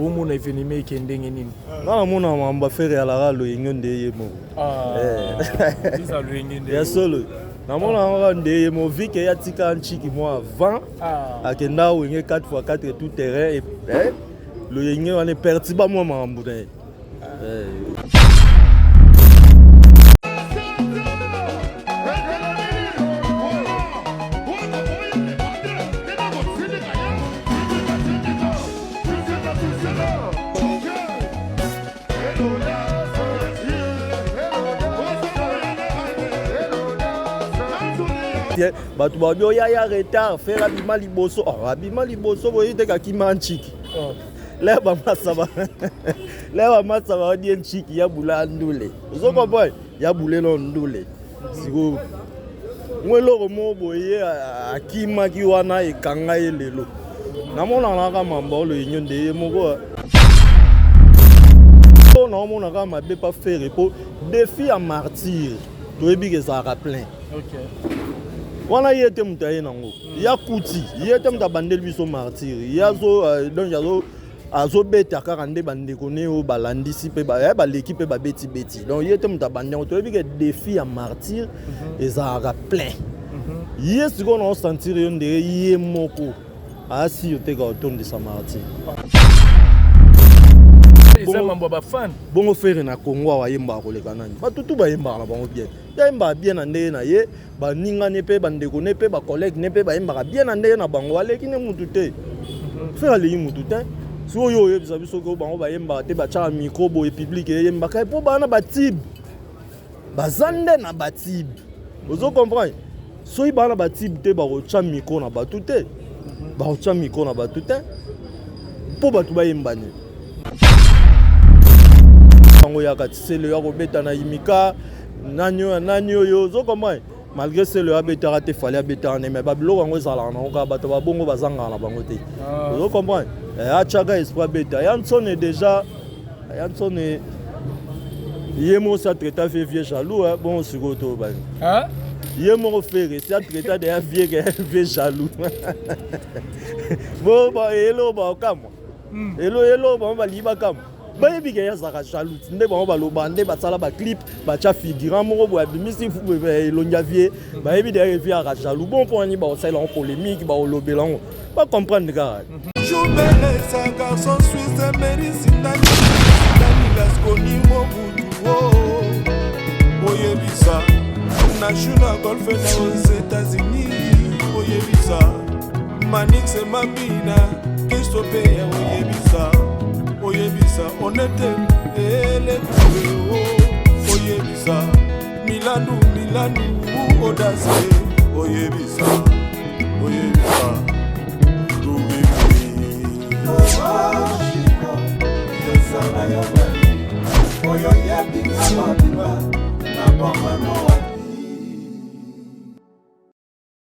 Omona événement eke ndenge nini? Nga namona makambo affaire ya lara loyenge nde ye moko. Ah, eh. Ya solo namona yango nde ye mo vike ya tika ntshiki mwa avant ah. Akenda wenge 4 x 4 tout terrain eh, loyenge wana epertiba mwa makambo na ye eh. Bato babi oya ya retard Ferre abima liboso. Oh, abima liboso boye te kakima ntshiki oh. Le bamasa le bamasa baodie ntshiki ya bula ndule ozo comprendre ya bule no ndule sikoyo mwa eloko moko boye akimaki wana ekanga ye. Lelo namonaka mamba oyo yenyo nde ye moko naomona kaka mabe pa Ferre mpo défi ya Martyr toyebi ke ezalaka plein wana. Ye te moto aye nango ya kuti, ye te moto abandeli biso Martyr. Ye azo donc azo azobeta kaka nde bandeko ne oyo balandisi mpe baleki mpe babetibeti. Donc ye te moto abandi yango. Toyebi ke défi ya Martyr ezalaka plein. Ye sikoyo naosentir yo ndenge ye moko asir te ka otondisa Martyr. Eza mambo ya bafan. Bongo Ferre na Congo awa ayembaka koleka nani? Bato tu bayembaka na bango bien. Ye ayembaka bien na ndenge na ye, baningani mpe bandeko ne mpe bacollègue ne mpe bayembaka bien na ndenge na bango. Aleki ne mutu te, Ferre aleki mutu te. Soki oyo oyebisa biso ke bango bayembaka te, batiaka micro boye, public eyembaka mpo baa na batibe, baza nde na batibe. Ozo comprendre? Soki baa na batibe te, bakotya micro na bato te, bakotya micro na bato te mpo bato bayembani yango. Yaka tisele ya kobeta na imika nani oyo, nani oyo, ozo comprendre? Malgré sele oyo abetaka te, Fally abetaka ne, mais babiloko yango ezalaka nango kaka. Bato babongo bazangaka na bango te, ozo comprendre? Atiaka esprit abeta ya nsone déjà ya nsone. Ye moko si atraita vieux vieux jaloux. Bongo sikoyo toyobani ye moko Ferre si atraita deya vieux ke vieux jaloux. Bo eloko baokamwa, elo eloko bango balingi bakamwa, bayebi ke ye azalaka jaloux nde bango baloba nde basala baclip, batya figurant moko boye abimisi elongi ya vieux. Bayebi deya vieux azalaka jaloux. Bon, mpo nani bakosalela yango polémique, bakolobela yango? Bacomprendre kaka. Jubelesa garçon suisse Merisindani Dani Lasconi Mobutu oyebisa na Juna Golfe na aux États-Unis, oyebisa Manix Mabina Kristo Peya, oyebisa oyebisa Onete Elekue, oyebisa Milandu Milandu Odase, oyebisa oyebisa. Oyo yebinga mobimba na bomano.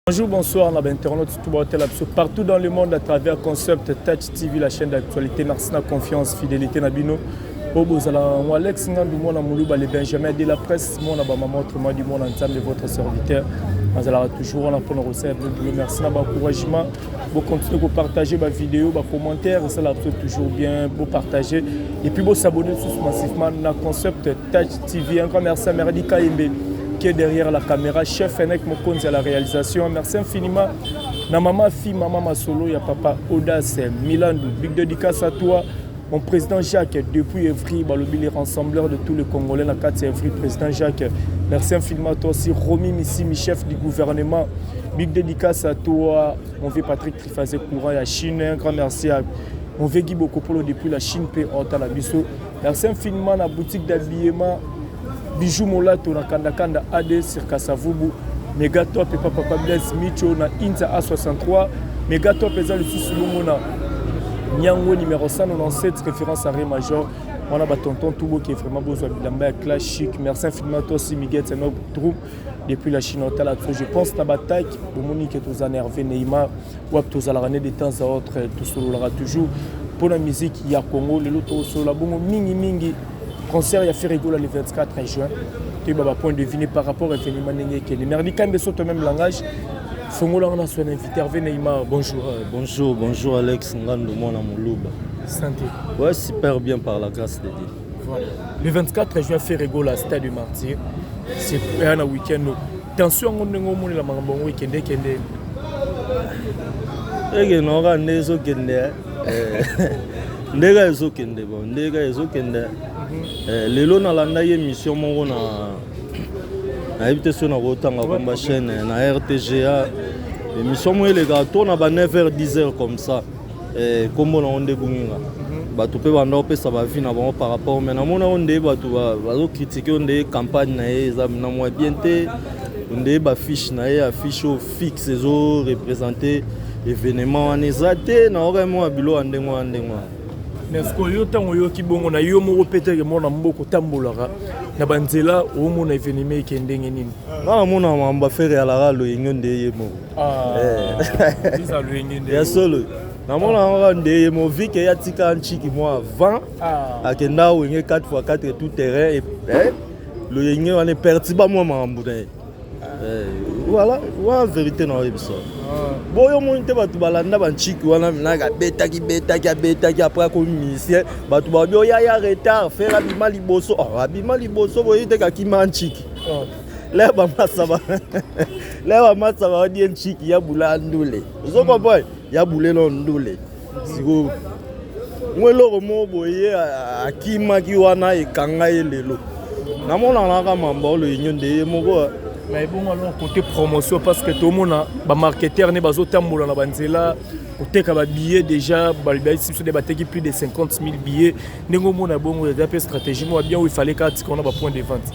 Bonjour, bonsoir, na internautes tout partout dans le monde à travers Concept Touch TV, la chaîne d'actualité. Merci na confiance, fidélité na bino. Obozala Alex Ngandu mwana Muluba, le Benjamin de la presse, mwana ba maman, autrement dit mwana Nzambe, votre serviteur. Nazalaka toujours wana mpona kosala boulot. Merci na baencouragement. Bocontinue kopartager bavidéo, bacommentaire, esala biso toujours bien. Bopartager et puis bosabonner tous massivement na Concept Touch TV. Un grand merci à Merdi Kayembe qui est derrière la caméra, chef Enek Mokonzi à la réalisation. Merci infiniment na mama fi mama Masolo ya papa Audace Milandu. Big dédicace à toi, mon président Jacques, depuis Evry, balobi les rassembleurs de tous les Congolais na kati Evry, président Jacques. Merci infiniment à toi aussi, Romy Missimi, chef du gouvernement. Big dédicace à toi, mon vieux Patrick Trifazé courant à Chine. Un grand merci à mon vieux Guy Bokopolo depuis la Chine, P. Otala Biso. Merci infiniment à la boutique d'habillement Bijou Molato na Kanda Kanda AD sur Kasavubu. Mega Top et Papa Blaise Micho na Inza A63. Mega Top eza lisusu bongo na Nyango numéro 197, référence à Ré Major. Wana ba tonton Tubo qui est vraiment besoin bilamba ya classe chic. Merci infiniment toi aussi, Miguel Tsenok Trou depuis la Chine otala. Je pense na bataille bomoni ke toza nervé Neymar wapi tozalaka ne de temps à autre tosololaka toujours mpo na musique ya Congo. Lelo tosolola bongo mingimingi concert ya Ferre Gola le 24 juin. Toyeba bapoint de vue par rapport événement ndenge ekende. Merdi Kambe soto même langage. Fongolanga na son invité Hervé Neymar, bonjour. Ouais, bonjour, bonjour Alex Ngando, mwana Moluba. Santé. Ouais, super bien par la grâce de Dieu. Voilà. Le 24 juin, Ferre Gola, stade du Martyr. C'est un week-end. Tension yango ndenge omonela makambo yango ekende ekende. Ekende oka nde ezokende ndenge ezokende bon ndenge ezokende. Lelo nalandaki émission moko na nayebi te soki nakotanga komba chaîne na RTGA, émission moko elekaka to na ba 9h 10h comme ça, kombo nango nde bunginga. Bato mpe banda kopesa baavis na bango par rapport, mais namona oyo nde bato bazocritiquer oyo nde campagne na ye eza na mwa bien te, nde bafiche na ye, affiche oyo fixe ezoreprésenter événement wana eza te. Naoka mwa biloko ya ndenge wana ndenge wana. Mais sikoyo yo, ntango oyoki bongo na yo moko, peut-être mona mboka otambolaka na banzela, omona événement eke ndenge nini? Nga namona makambo a Ferre alaka loyenge nde ye moko. Eza loyenge nde. Ya solo, namona kaka nde ye mo vike ya tika ntiki mwa avant akenda Wenge 4 x 4 tout terrain, loyenge wana epertiba mwa makambo na ye. Voilà, wana vérité na oyebisa boyo omoni te. Bato balanda bantiki wana minaka abetaki betaki abetaki, après akomi musicien, bato babi oya ya retard, Ferre abima liboso. Abima liboso boye te, kakima ntiki le bamasa baodie ntiki ya bula ndule, ozo comprendre, ya bulelo ndule. Sikoyo mwa eloko moko boye akimaki wana ekanga ye. Lelo namonaka kaka mambo oloyinyo nde ye moko. Mais ebongo alors côté promotion, parce que tomona bamarketeur nde bazotambola na banzela koteka babillet déjà, bayisi biso nde bateki plus de 50 000 billets. Ndenge omona bongo, eza mpe stratégie moko bien oyo ifale kaka tika wana bapoint de vente?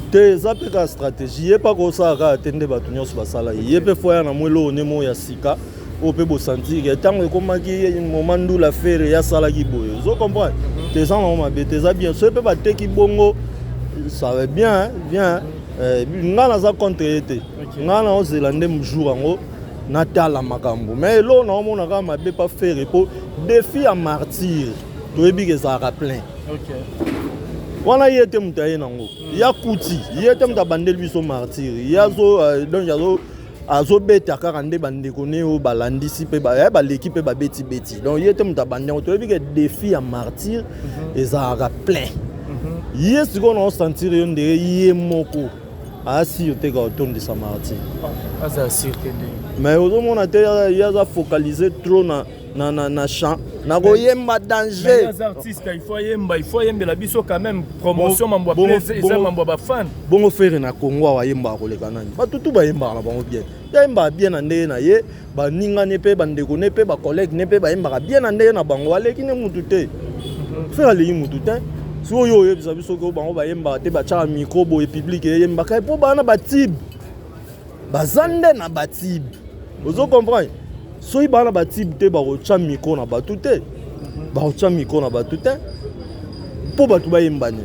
Te, eza mpe kaka stratégie ye mpa kosala kaka te nde bato nyonso basala ye mpe fo ya na mwa eloko nde moko ya sika oyo mpe bosentir ntango ekomaki moma ndula Ferre ye asalaki boye, ozo comprendre te. Eza nango mabe te, eza bien. Soki mpe bateki bongo, ça va bien bien. Nga naza contre ye te. Nga naozela nde jour yango natala makambo. Mais eloko naomona kaka mabe pa Ferre, mpo défi ya Martyr toyebi ke ezalaka plein wana, ye te moto aye nango ya kuti, ye te moto abandeli biso Martyr. Ye azo donc azo azobeta kaka nde bandeko ne oyo balandisi mpe baleki mpe babetibeti. Donc ye te moto abandi yango. Toyebi ke défi ya Martyr ezalaka plein. Ye sikoyo naosentir yo ndenge ye moko asire te ka otondisa Martyr. Aza asire te ndenge? Mais ozomona te, ye aza focalisé trop na chant, na koyemba danger. Aza artiste, il faut ayemba, il faut ayembela biso quand même. Promotion, mambo ya plein eza mambo ya bafan. Bongo Ferre na Congo awa ayembaka koleka nani? Bato tu bayembaka na bango bien. Ye ayembaka bien na ndenge na ye, baninga ne mpe bandeko ne mpe bacollègue ne mpe bayembaka bien na ndenge na bango. Aleki ne mutu te, Ferre aleki mutu te. Soki oyo oyebisa biso soki bango bayembaka te, batiaka micro boye, public eyembaka mpo baa na batubes, baza nde na batubes, ozo comprendre. Soki baa na batubes te, bakotya micro na bato te, bakotya micro na bato te mpo bato bayembani.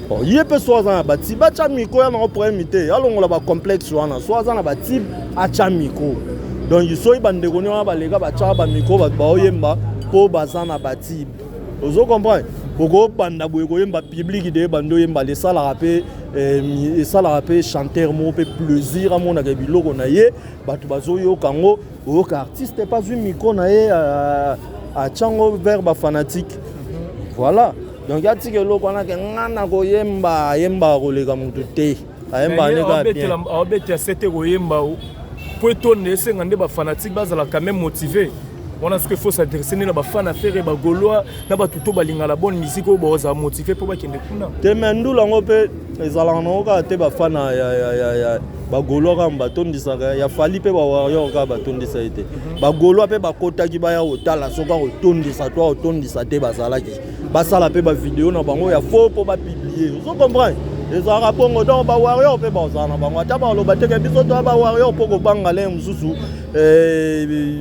Bon, ye mpe so aza na batubes, atya micro ya nango, problème te. Alongola bacomplexe wana. So aza na batubes, atya micro. Donc soki bandeko ni wana baleka batyaka bamicro, bato baoyemba mpo baza na batubes, ozo comprendre. Okobanda boye koyemba, public de bando oyemba, esalaka mpe esalaka mpe chanteur moko mpe plaisir, amonaka biloko na ye, bato bazoyoka yango. Oyoka artiste mpe azwi micro na ye, atyango vers bafanatique. Voilà, donc atika eloko wana ke nga na koyemba, ayembaka koleka motu te, ayembaka nde kaka bien. Aobetela sete koyemba po etonda, esenga nde bafanatique bazala quand même motivé wana. Soki faut s'adresser nde na bafan a Ferre, bagaulois na bato to balingaka la bonne musique oyo bazala motivé mpo bakende kuna. Te, me ndula yango mpe ezalaka nango kaka te. Bafana ya bagaulois kaka batondisaka ya Fally mpe bawarrior kaka batondisa ye te. Bagaulois mpe bakotaki baya kotala soki akotondisa to akotondisa te. Bazalaki basala mpe bavideo na bango ya faux mpo bapublier, ozo comprendre. Ezalaka bongo. Donc bawarrior mpe bazala na bango, ata baloba teke biso toya bawarrior mpo kobanga le mosusu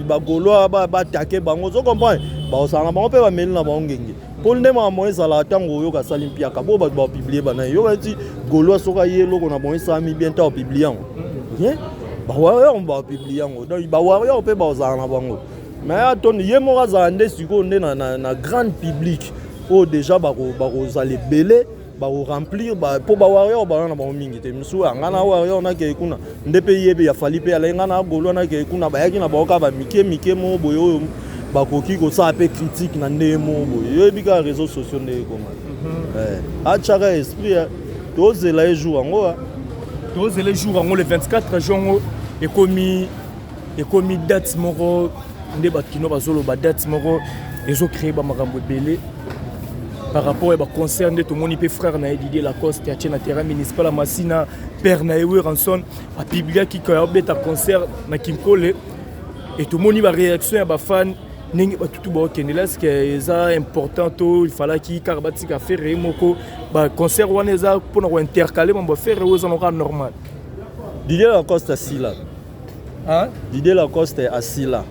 bagaulois batake bango, ozo comprendre. Bazala na bango mpe bameli na bango ngenge mpo nde makambo ezalaka. Ntango oyoka asali mpiaka bo bato bapublier bana yoka ti gaulois, soki aye eloko na bango esalami bien ntango publier yango rien, bawarrior bapublier yango. Donc bawarrior mpe bazala na bango. Mais atondi ye moko azala nde sikoyo nde na grande public oyo déjà bakozala ebele. Bakoremplir mpo bawarrior baza na bango mingi te. Mosusu ya ngai na warrior nakei kuna nde mpe yebe ya Fally mpe alai ngai na Gaulois nakei kuna, bayaki na bango kaka bamike mike moko boye oyo bakoki kosala mpe critique na ndenge moko boye. Yoyebi kaka réseaux sociaux ndenge ekoma. Atiaka esprit, tozela ye jour yango. Tozela jour yango, le 24 juin. Yango ekomi date moko nde bato kino bazoloba, date moko ezocréer bamakambo ebele par rapport ya baconcert nde tomoni mpe frère na ye Didier Lacoste atie na terrain municipal ya Masina. Père na ye Werrason apubliaki ke abeta concert na Kinkole e tomoni baréaction ya bafan ndenge batutu baokendela. Est-ce eza important to il fallaki kaka batika Ferre ye moko? Baconcert wana eza mpona kointercaler mambo ya Ferre oyo eza noka normal? Didier Lacoste asila. Hein? Didier Lacoste asila.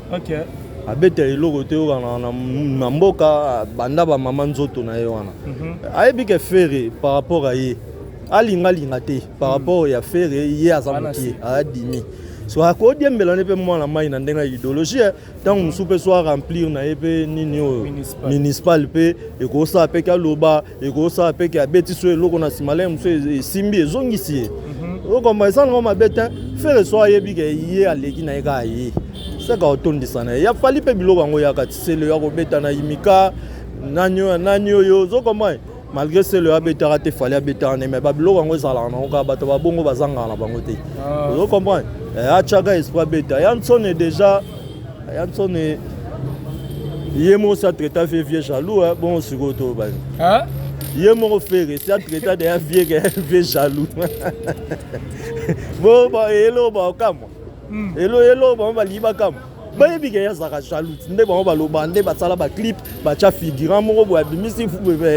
Abeta eloko te oyo na mboka banda bamama nzoto na ye wana. Ayebi ke Ferre, par rapport a ye, alingalinga te par rapport ya Ferre, ye aza mokie, adimi so akodiembela ne mpe mwana mai na ndenge ya idéologie. Ntango mosusu mpe so aremplir na ye mpe nini oyo municipal mpe ekosala mpe ke aloba, ekosala mpe ke abeti so eloko na nsima lere mosusu esimbi, ezongisi ye. Okoma eza nango mabe te. Ferre so ayebi ke ye aleki na ye kaka ye seka otondisa na ye ya Fally mpe biloko yango yaka tisele ya kobeta na imika nani oyo nani oyo ozokoma. Malgré selo oyo abetaka te, Fally abetaka ne, mais babiloko yango ezalaka nango kaka. Bato babongo bazangaka na bango te, ozo comprendre. Atiaka esprit, abeta ya nsone déjà, ya nsone ye moko si atraita vieux, vieux jaloux. Bongo sikoyo to bani ye moko Ferre si atraita deya vieux ke vieux jaloux. Bo eloko baokamwa, eloko bango balingi bakamwa, bayebi ke ye azalaka jaloux nde bango baloba nde basala baclip, batya figurant moko boye, abimisi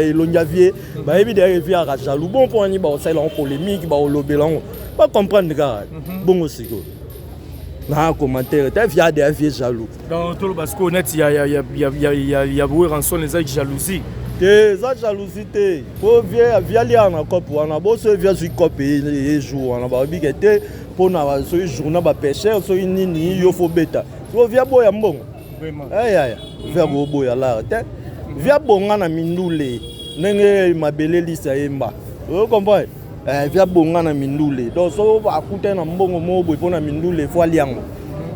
elongi ya vieux. Bayebi deya vieux azalaka jaloux. Bon, mpo wani bakosalela yango polémique, bakolobela yango, bacomprendre kaka. Bongo sikoyo na commentaire te, vieux deya vieux jaloux. Donc toloba sikoyo neti ya Werrason eza jalousie? Te, eza jalousie te, po vieux aliaka na cope wana. Bo soki vieux azwi cope ye jour wana, balobi ke te mpona soki journée bapêcheur, soki nini, yo fo beta so vieux boya mbongo. Eyaya, vieux akoboya lara te. Vieux abonga na mindule ndenge mabele lisi ayemba, ocomprendre. Vieux abonga na mindule, donc so akutani na mbongo moko boye mpona mindule, fo aliango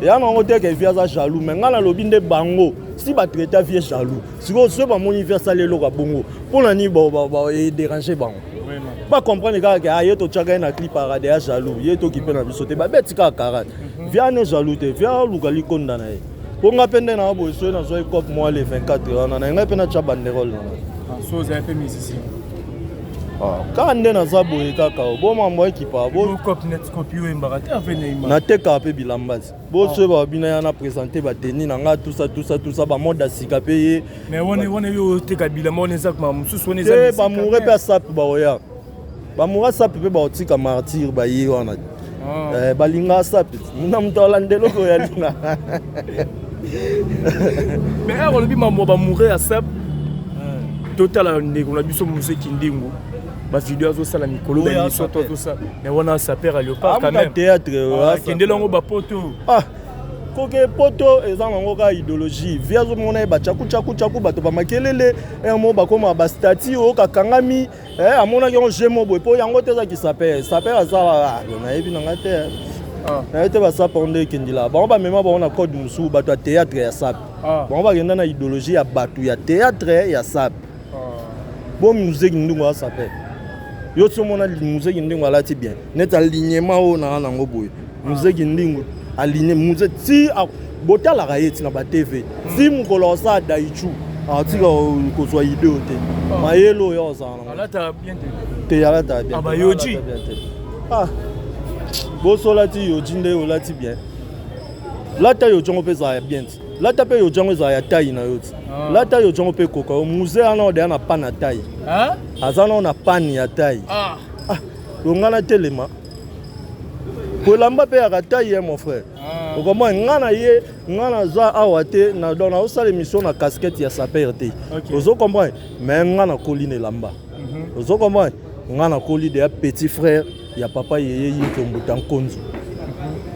eya nango te ke vieux aza jaloux. Mais ngai nalobi nde bango si batraita vieux jaloux, sikoyo soki bamoni vieux asali eloko ya bongo, mpona nini edéranger bango? Bacomprendre kaka ke ye totyaka ye na clip arade ya jaloux, ye toki mpe na biso te, babeti kaka karate. Vieux ane jaloux te, vieux aluka likonda na ye. Mpo nga mpe nde na boye, soki nazwa cope mwa le 24 wana na ngai mpe natya banderole na ngai. So ozali mpe musicien? Kaka nde naza boye kaka bo mambo ekipa. Natekaka mpe bilamba ti bo soki babina ya na présente bateni na nga tusa tusa tusa bamode ya sika mpe ye. Mais wana yo oteka bilamba wana, eza mosusu wana. Eza bamoure mpe asapi baoya, bamoure asapi mpe baotika martyr baye wana. Balinga asapi na moto alanda eloko oyo alinga. Mais ere olobi mambo bamoure ya sap, totala ndeko na biso Mozeki Ndingu, bavideo azosala mikolo, baémission to azosala, mais wana sapeur ya léopard quand même. Théâtre. Akendeli yango bapoto. Ah, koke poto eza nango kaka idéologie. Vieux azomona ye batyaku tyaku tyaku, bato bamakelele ere moko bakóma bastati oyo kakangami. Amonaki yango je mo boye mpo yango te ezaki sapeur. Sapeur aza, nayebi nanga te, nayebi te. Basapeur nde ekendela bango, bamema bango na code mosusu. Bato ya théâtre ya sape, bango bakenda na idéologie ya bato ya théâtre ya sape. Bo Muzeki Ndungu aza sapeur. Yo ti omona Muzeki Ndingu alati bien neti alignement oyo naa nango boye, Muzeki Ndingu aligne muze ti botalaka ye ti na batv ti mokolo asala daichu, atika kozwa ideo te, mayele oyo ozala nango te, alataka bien te. Boso olati yoji nde olati bien, lata yoji yango mpe ezala ya bien ti, lata mpe yoji yango ezala ya taille na yo ti, lata yoji yango mpe ekoka yo. Muze wana odeya na pane ya taille, aza nao na pane ya taille longa na telema po elamba mpe yaka taille ye, mon frère. Okomona nga na ye, nga naza awa te, donc naosala émission na casquette ya sapeur te, ozo comprendre. Mais nga nakoli na elamba, ozo comprendre. Nga nakoli deya petit frère ya papa yeye Yintombuta Nkonzo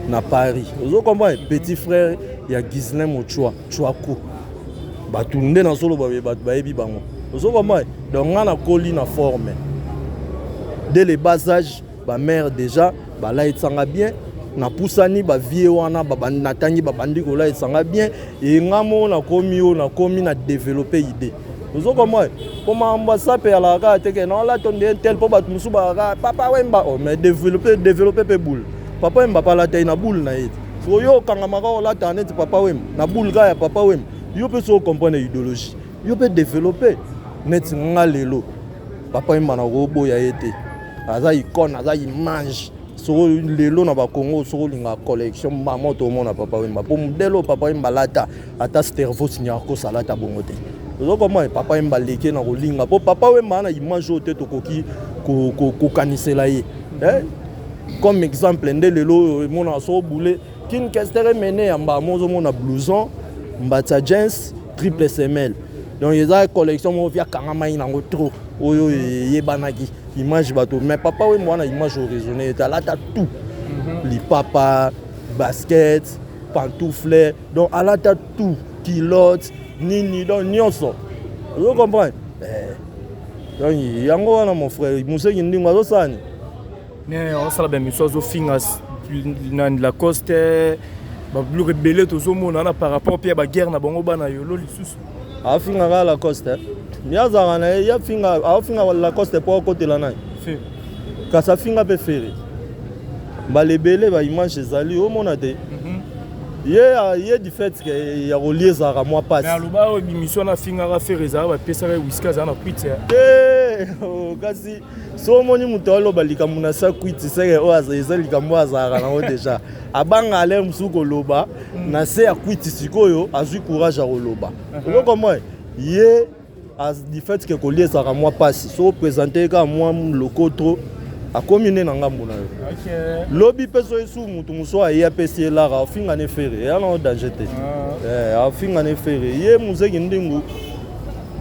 na Paris, ozo comprendre, petit frère ya Gislin Mochua Chwaku. Bato nde nazoloba boye, bato bayebi bango, ozo comprendre. Donc nga nakoli na forme. Dès le bas âge, bamère déjà balaisanga bien. Napusani, bavieux wana natangi, babandi kolaisanga bien. E nga moko nakomi oyo nakomi na développer idée. Ozokomoi po makambo asape alaka kaka teke naolata nde tel, mpo bato mosusu bakaka Papa Wemba. Oh, mais développer, développer mpe boule. Papa Wemba mpe alata ye na boule na ye te. So yo okangamaka olata neti Papa Wemba na boule kaka ya Papa Wemba. Yo mpe so ocomprendre idéologie, yo mpe développer neti nga lelo. Papa Wemba nakoboya ye te, aza icône, aza image. Soko lelo na Bakongo, soki olingaka collection mama, tomona Papa Wemba, mpo modèle oyo Papa Wemba alata, ata Stervos Niarcos alata bongo te. Ozokomona Papa Wemba leke na kolinga, mpo Papa Wemba na image oyo te tokoki kokanisela ye. Comme exemple nde lelo oyo emonaka so obule King Kester Emene ya mbamo, ozomona blouson, mbati jeans, triple semelle. Donc eza collection moko vi akangamai nango trop, oyo eyebanaki image bato. Mais Papa Wemba wana image oraisonne ete alata tout, lipapa, basket, pantoufle, donc alata tout, culotte nini, donc nyonso. Ozo comprendre? Donc yango wana, mon frère, Moseki Ndingo azosala nini? Ne osala baémission, azofinga nani, Lacoste, babiloko ebele tozomona wana par rapport mpe ya baguerre na bango bana yolo lisusu. Afinga kaka Lacoste, ye azalaka na ye, afinga, afinga Lacoste mpo akotela nani? Kasi afinga mpe Ferre mbala ebele, baimage ezali, omona te. Ye du fait ke ya kolia ezalaka mwa pasi. Aloba oyo émission wana afingaka Ferre, ezalaka bapesaka ye whisky, azala na kwiti. Te, kasi so omoni moto aloba likambo na sa kwiti, seke oyo eza likambo oyo azalaka nango déjà, abanga ale mosusu koloba na se ya kwiti. Sikoyo azwi courage ya koloba. Ozokomoi ye, du fait ke kolia ezalaka mwa mpasi, so oprésente kaka mwa lokoto, akomi nde na ngambo na yo. Lobi mpe so esu mutu mosusu aye apesi ye lara, afinga ne Ferre, eya nango danger te. Afinga ne Ferre. Ye Muzeki Ndingu,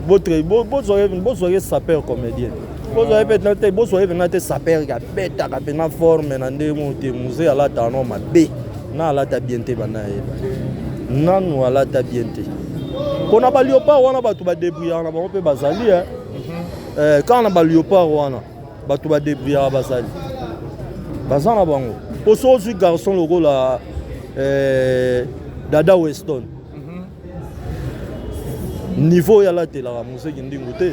bozwaki sapeur comédien, bozwaki mpe te, bozwaki mpena te sapeur abetaka mpena forme na ndenge moko te. Muze alataka no mabe na alata bien te, banda yeba nanu alata bien te. Mpona baléopard wana, bato badébrouillaka na bango mpe bazali. Kaka na baléopard wana, bato badébrouillaka bazali, baza na bango. Po so ozwi garçon lokola Dada Weston, niveau oyo alatelaka, Moseki Ndingu te.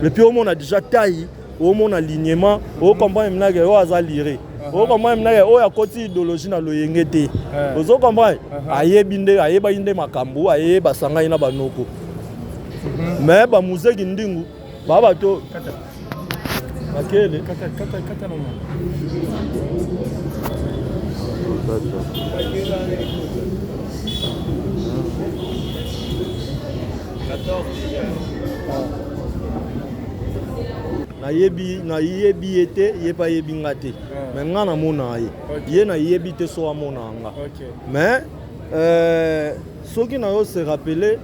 Et puis omona déjà taille, omona alignement, ocomprendre minake oyo aza lire, ocomprendre minake oyo akoti idéologie na loyenge te. Ozo comprendre, ayebi nde, ayebaki nde makambo, ayeba sangai na banoko. Mais bamuzeki Ndingu baa bato makele. Kata, kata, kata na mwana. Nayebi ye te, ye mpe ayebi nga te, mais nga namonaka ye. Ye nayebi te so amonaka nga. Mais soki nayo se rappeler,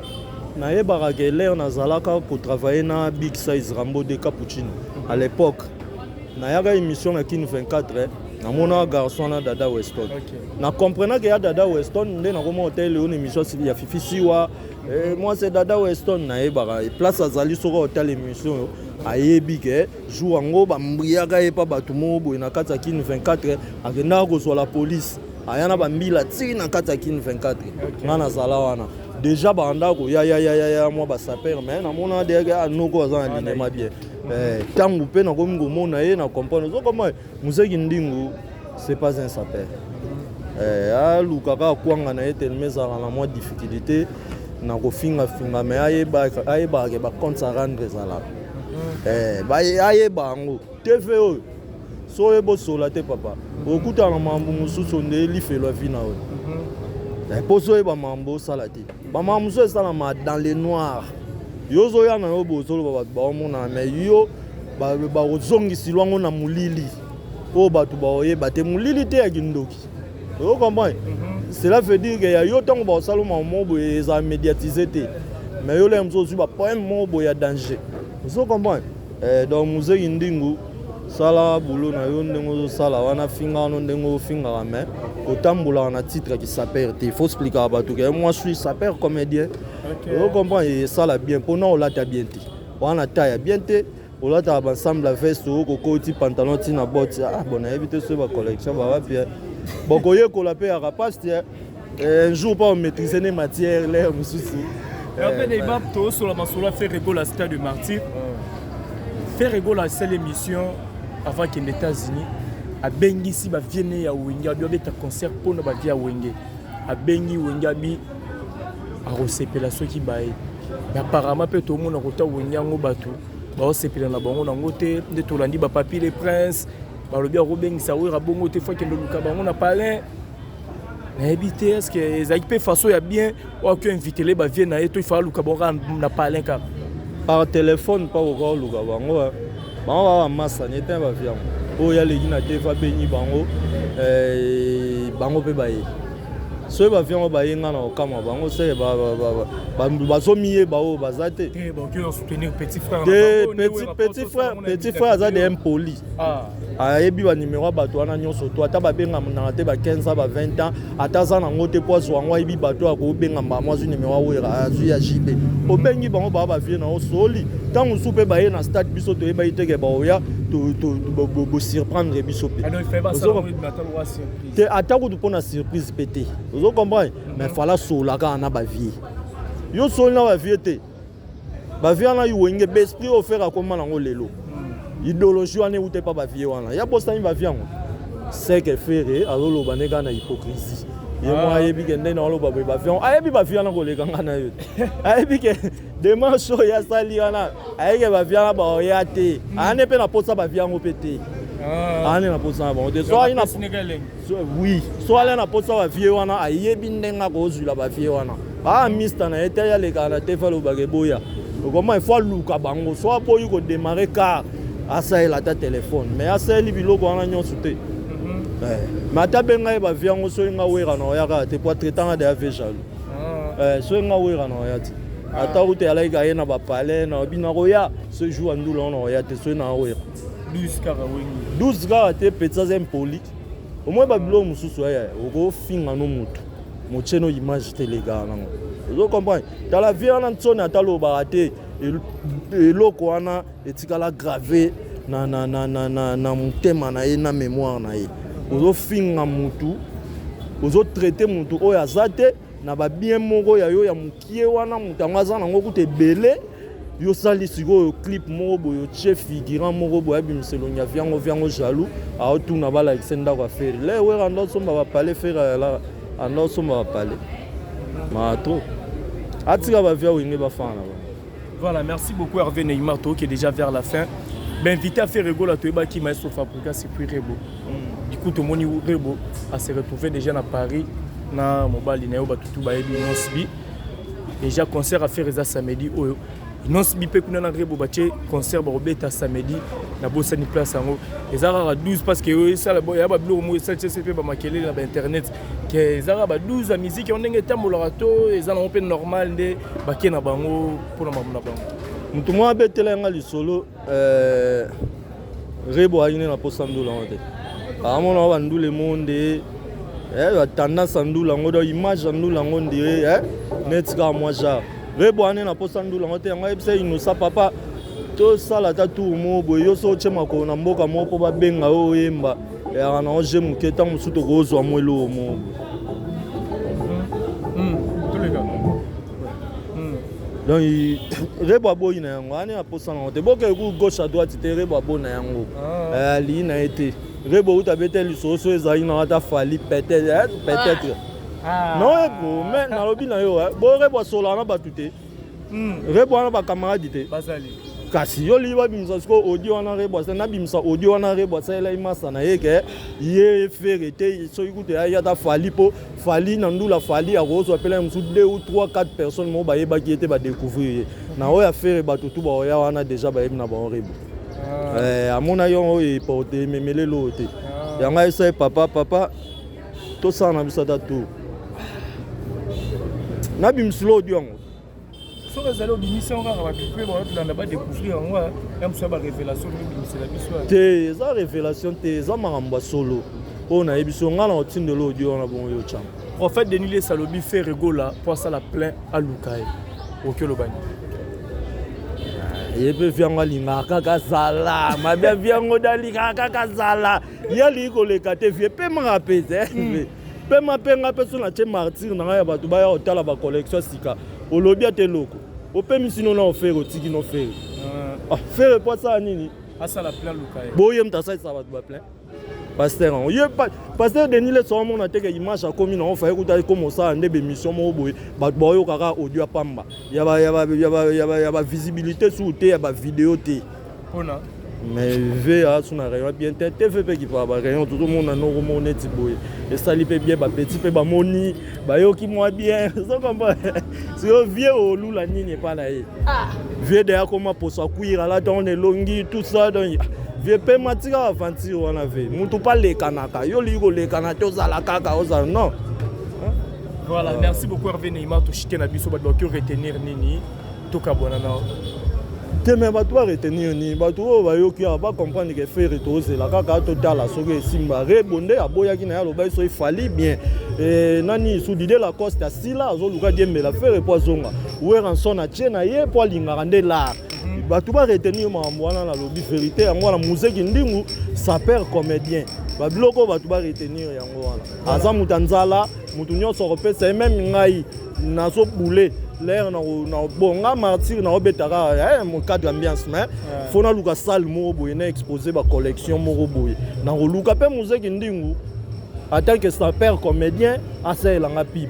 nayebaka ke l'heure nazalaka kotravaille na Big Size Rambo de Cappuccino, à l'époque nayaka émission na Kine 24, namonaka garçon na Dada Weston. Na comprenaki ya Dada Weston nde nakoma hotel oyo na émission ya Fifi Siwa. Moi c'est Dada Weston, nayebaka place azali. Soki otala émission oyo, ayebi ke jour yango bambriaka ye mpa bato moko boye na kati ya Kine 24. Akendaka kozwa la police, aya na bambila ti na kati ya Kine 24. Nga nazala wana déjà, banda koyayayaya mwa basapeur, mais namona deke anoko aza na linema bien. Ntango mpe nakomi komona ye, na comprendre. Ozokoma Mozeki Ndingu, c'est pas un sapeur. Aluka kaka kwanga na ye, telema ezalaka na mwa difficulté na kofingafinga, mais ayebaka ke bacompte à rendre ezalaka. Ayeba yango. TV oyo, so oyeba osola te, papa, okutana na makambo mosusu nde lifelo ya vi na oyo. Mpo so oyeba makambo osala te, bamakambo mosusu esalama dans le noir. Yo ozoya na yo boye, ozoloba, bato baomonana, mais yo bakozongisila yango na molili oyo bato baoyeba te, molili te ya kindoki. Ozo comprendre? Cela veut dire ke ya yo, ntango baosala makambo moko boye, ezala médiatise te, mais yo lere mosusu ozwi bapoème moko boye ya danger. Ozo comprendre? Donc Muzeki Ndingu, sala boulot na yo ndenge ozosala wana, finga wana ndenge ofingaka, mais kotambolaka na titre ya kisapeur te. Faut expliquaka bato ke moi suis sapeur comédien. Ozo comprendre? Esala bien mpona olata bien te wana, taille ya bien te. Olataka ba ensemble ya veste oyo kokoti pantalon ti na botte. Ah bon, nayebi te soki ba collection ba wapi. Bokoyekola mpe yaka pasi te. Un jour pas maîtriser ne matière l'air mosusu. Hervé Neymar tosola masolo ya Ferre Gola stade de martyr. Ferre Gola asali émission avant akende États-Unis, abengisi bavieux ne ya Wenge, abi abeta concert mpona bavieux ya Wenge. Abengi Wenge, abi akosepela soki baye. Mais apparemment mpe tomona kota Wenge yango bato baosepela na bango nango te. Nde tolandi bapapi le prince balobi akobengisa Wera bongo te, faut akende oluka bango na palais. Nayebi te, est ce que ezalaki mpe façon ya bien oyo akoki invitele bavieux na ye to ifa aluka bango kaka na palais kaka? Par téléphone mpa koka oluka bango, bango baa bamasani ete bavieux yango oyo aleki na te, fa bengi bango, bango mpe baye. Soki bavieux yango baye, nga na kokamwa bango seke bazomiyeba oyo baza te. Te, petit frère. Te, petit frère, petit frère aza de impoli. Ayebi banimero ya bato wana nyonso to ata babengamanaka te ba 15 ans, ba 20 ans, ata aza nango te mpo azwa yango. Ayebi bato akobenga mbamo, azwi nimero ya Wera, azwi ya JB, obengi bango, baa bavieux na osoli. Ntango mosusu mpe baye na stade, biso toyebaki teke baoya bosurprendre biso mpe te, ata kutu mpo na surprise mpe te. Ozo comprendre? Mais fala sola kaka na bavieux. Yo soli na bavieux te, bavieux wana Wenge, baesprit oyo Ferre akoma nango lelo, idéologie wana euta epa bavieux wana. Ya bosani bavieux yango, seke Ferre azoloba nde kaka na hypocrisie. Ye moko ayebi ke nde naoloba boye, bavieux yango ayebi, bavieux wana koleka nga na yo te. Ayebi ke démarche oyo asali wana, ayebi ke bavieux wana baoya te. Ayane mpe na posa bavieux yango mpe te, ayane na posa na bango te. So ayi na, oui, so ala na posa bavieux wana, ayebi ndenge akozwila bavieux wana. Baa mista na ye te, alekaka na te, fa alobaka eboya okoma, ifo aluka bango. So aboyi kodémarrer car, asalela ata telefone, mais asaleli biloko wana nyonso te. Mais ata benga ye bavieux yango, soki nga Wera na oya kaka te, po atraitanga deya vieux jaloux. Soki nga Wera na oya te, ata kuta alaki aye na bapalais na bino, akoya ce jour andula wana, oya te soki na Wera. 12 kaka Wenge. 12 kaka te, petit aza impoli. Omoi babiloko mosusu aya okofinga no motu motie no image te, elekaka nango. Ozo comprendre? Tala vieux wana ntsoni, ata alobaka te, eloko wana etikala grave na motema na ye, na mémoire na ye. Ozofinga mutu, ozotraite mutu oyo aza te na babien moko ya yo ya mokie wana, moto yango aza nango kuta ebele. Yo osali sikoyo clip moko boye, otie figurant moko boye, abimisa elongi ya viango, viango jaloux aotuna balakisa ndako ya Ferre. Le Wera anda osomba bapale, Ferre ayala anda osomba bapale maa trop. Atika bavieux Wenge bafana na bango. Voilà, merci beaucoup Hervé Neymar, toi qui est déjà vers la fin. Ben, invité à Ferre Gola, toyebaki Maestro Fabrica, c'est puis Rebo. Du coup, tout le monde Rebo a se retrouvé déjà à Paris, na mobali na yo batutu bayebi Nosbi. Déjà concert à faire eza samedi oyo. Nosbi pe kuna na Rebo batie concert bakobeta samedi na bosani place yango. Eza kaka 12 parce que oyo esala ya ba biloko moko esali mpe ba makelele na ba internet ke eza kaka ba 12 ya musique yango ndenge etambolaka to eza nango mpe normal nde bakie na bango mpona makambo na bango. Motu moko abetela yanga lisolo, Rebo ayaki nde na posa ndula yango te. Amona bandula emo nde batendance ya ndula yango, donc image ya ndula yango nde neti kaka mwa genre. Rebo ane na posa ndula yango te. Yango ayebisa Inosa: "Papa, tosala ata tour moko boye. Yo so otie makolo na mboka moko mpo babenga yo oyemba, eyaka na oje moke. Ntango mosusu tokozwa mwa eloko moko boye." Toleka. Donc Rebo aboyi na yango, ani aposa nango te. Bokee ku gauche à droite te, Rebo aboyi na yango, alii na ye te. Rebo uta bete lisolo so ezalaki nango ata Fally peut-être, peut-être non eko. Mais nalobi na yo, bo Rebo asolaka na bato te. Rebo wana bacamarade te. Bazali. Kasi yo lingi babimisa sikoyo audio wana Rebo asali, nabimisa audio wana Rebo asalelaki masa na ye ke ye Ferre te. Soki kutu eyaki ata Fally, mpo Fally na ndula Fally akozwa mpela mosusu 2 ou 3 4 personnes moko bayebaki ye te, badécouvrir ye. Na oyo affaire bato tu baoya wana déjà bayebi na bango Rebo. Amonaki yango oyo eporte ememele eloko te. Yango ayesa ye: "Papa, papa, tosala na biso ata tour." Nabimisila audio yango. Soki ezali obimisi yango kaka, bato mpe baotolanda badécouvrir yango ya mosu ya barévélation nde obimisela biso. Te, eza révélation te, eza makambo ya solo oyo nayebi so. Ngai na otindela audio wana bongo yo tyanga. Prophète Denis Lessie alobi Ferre Gola mpo asala plein aluka ye. Okoki oloba nini? Ye mpe vieux yango alingaka kaka zala mabe. Vieux yango de alingaka kaka zala, ye alingi koleka te. Vieux pemaka mpe te, pema mpe. Nga mpe so natie martyr na ngai ya bato baya kotala bacollection ya sika. Olobi ate eloko opemisi no na oFerre, otiki no Ferre. Ah, Ferre po asala nini? Asala plein, luka ye. Boye moto asalisaka bato baplein. Pasteur yango ye, pasteur Denis Leso, omona te ke image akomi nango faye kuta ekoma osala nde bémission moko boye, bato baoyokaka audio ya pamba ya bavisibilité su te, ya bavideo te. Mpona Mais v asu na rayon bien te. TV mpe kipaka barayon, tozomona noko moko neti boye esali mpe bien, bapeti mpe bamoni, bayoki mwa bien. Ozokomprendre sikoyo vieux olula nini epa na ye? Vieux de akoma poso akwira, alata wana elongi, tout ça. Donc vieux mpe matika aventure wana. Ve mutu mpe alekanaka, yo olingi kolekana te, ozala kaka ozala non. Voilà, merci beaucoup Hervé Neymar. Toshike na biso, bato bakoki retenir nini? Tokabwana na Te, me bato baretenir nini? Bato oyo bayoki awa bacomprendre ke Ferre tozela kaka, totala soki esimba. Rebo nde aboyaki na ye, alobaki so efali bien. Nani su Dide Lacoste asila, azoluka diembela Ferre mpo azonga. Werrason atie na ye mpo alingaka nde lar. Bato baretenir makambo wana, nalobi vérité yango wana. Muzeki ndingu sapeur comédien, babiloko oyo bato baretenir yango wana. Aza moto ya nzala, moto nyonso akopesa ye. Même ngai nazobule lere na bon, nga martyr naobetaka mo cadre ambiance, mais faut naluka salle moko boye na expose bacollection moko boye. Nakoluka mpe Muzeki ndingu en tant que sapeur comédien asalelanga pub.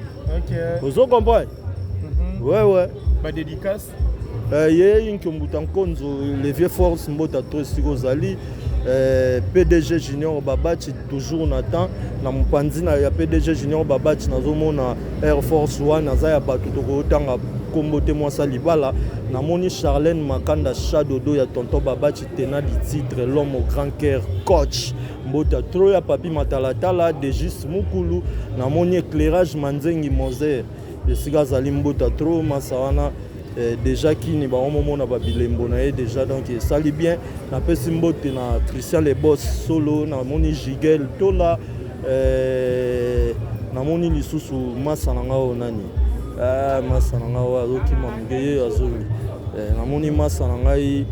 Ozo comprendre? Ouais. Badédicace? Ye Nkiombuta Nkonzo, le vieux force, mbota to esika ozali. PDG Junior Babachi, toujours na temps na mopanzi na ya PDG Junior Babachi, nazomona Air Force One aza ya bato tokotanga nkombo te. Mwasa libala, namoni Charlène Makanda Shadodo ya tonton Babachi, tenant du titre, l'homme au grand cœur, coach mbota tro ya papi matalatala Degis Mukulu. Namoni éclairage Manzengi Moser, esika azali, mbota tro masa wana. Déjà kini bango momona babilembo na ye déjà, donc esali bien. Napesi mbote na Christian Lebos solo, namoni Jigel Tola. Namoni lisusu masa na ngai oyo nani? Ah, masa na ngai oyo azokima moke, ye azongi. Namoni masa na ngai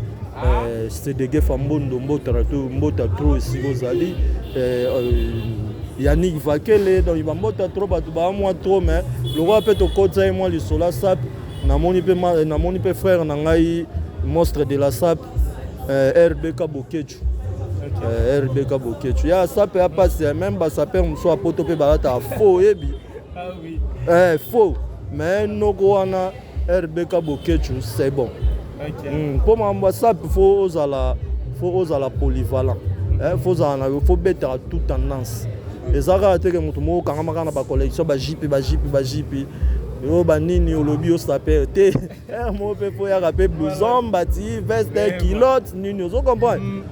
Cdg Fambondo, mbota tro esika ozali. Yannick Vakele, donc bambota tro, bato baa mwa tro, mais lokola mpe tokotisa ye mwa lisolo asap. Namoni mpe frère na ngai monstre de la sap, RBK Bokechu. RBK Bokechu ya sape ya pasi, même basapeur mosusu ya poto mpe balataka faux, oyebi. Ah oui. Faux, mais noko wana RBK Bokechu, c'est bon. Mpo makambo ya sape, faut ozala polyvalent. Faut ozala na, faut betaka tout tendance. Eza kaka teke moto moko okangama kaka na bacollection, bajipe, bajipe, bajipe oyo banini, olobi osaper te. Ere moko mpe faut yaka mpe blouson, mbati, veste, culotte, nini, ozo comprendre?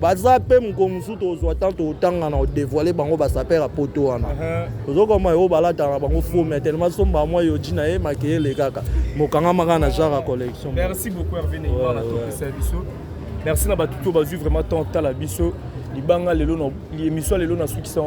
Baza mpe mokolo mosusu tozwa temps, totanga na odévoile bango basapeur ya poto wana. Ozo comprendre? Oyo balataka na bango faux, mais tellement somba mwa yoji na ye makeyele kaka mokangama kaka na genre ya collection. Merci beaucoup Hervé Neymar na topesa biso. Merci na bato to bazwi vraiment temps tala biso libanga lelo na émission lelo na sukisa.